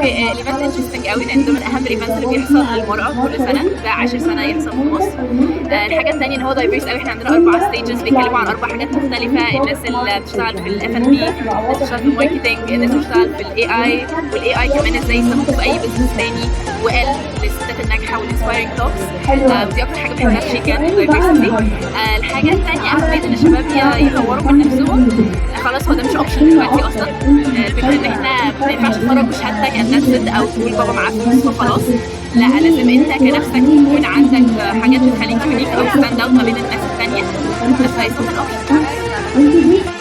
okay، ال event interesting قوي لان ده من اهم ال events اللي بيحصل للمراة كل سنه، ده 10 سنة يحصل في مصر. الحاجة الثانية ان هو diverse قوي، احنا عندنا اربع stages بيتكلموا عن اربع حاجات مختلفه: الناس اللي بتشتغل في الاف ان بي، الناس اللي بتشتغل في ال marketing، الناس اللي بتشتغل في ال AI، وال AI كمان ازاي يستخدموه في اي business تاني، وقال للستات الناجحة وال inspiring talks. دي اكتر حاجة بحبها في SheCan، diversity. الحاجة الثانية اهمية ان الشباب يطوروا من نفسهم. خلاص هو ده مش option دلوقتي اصلا. الفكرة ان احنا ما ينفعش تتخرج بشهادتك and that's it، او تقول بابا معاه فلوس فخلاص. لا، لازم انت كنفسك يكون عندك حاجات بتخليك unique او stand out ما بين الناس الثانيه، ف it's not an option.